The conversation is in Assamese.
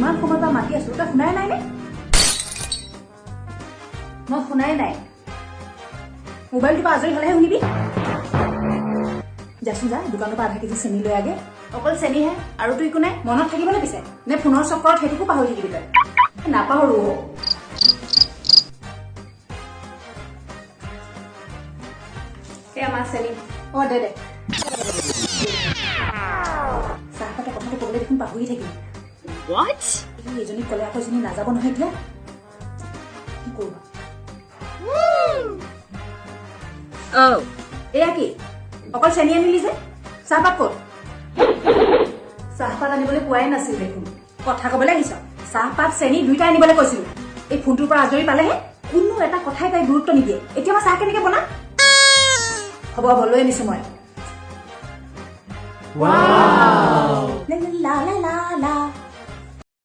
ইমান সময়ৰ পৰা মাতি আছো, তই শুনাই নাই নে? মই শুনাই নাই। মোবাইলটোৰ পৰা আজৰি হ'লেহে শুনিবি। যাচোন যা, দোকানৰ পৰা আধা কেজি চেনি লৈ আগে। অকল চেনিহে, আৰুতো একো নাই। মনত থাকিবনে পিছে, নে ফোনৰ চক্কৰত সেইটোকো পাহৰি থাকিবি তই? নাপাহৰো। এই আমাৰ চেনি। অ দে দে। চাহপাতৰ কথাটো ক'বলৈ দেখোন পাহৰি থাকিম। What? এই এজনীক ক'লে আকৌ এজনী নাযাব নহয়। এতিয়া কি কৰোঁ? Oh. এয়া কি, অকল চেনি আনিলি যে, চাহপাত ক'ত? চাহপাত আনিবলৈ কোৱাই নাছিল দেখোন। কথা ক'বলৈ আহিছ? চাহপাত চেনি দুইটা আনিবলৈ কৈছিলো। এই ফোনটোৰ পৰা আজৰি পালেহে কোনো এটা কথাই তাই গুৰুত্ব নিদিয়ে। এতিয়া মই চাহ কেনেকে বনাম? হ'ব হ'ব, লৈ আনিছো মই। লা লা লা লা।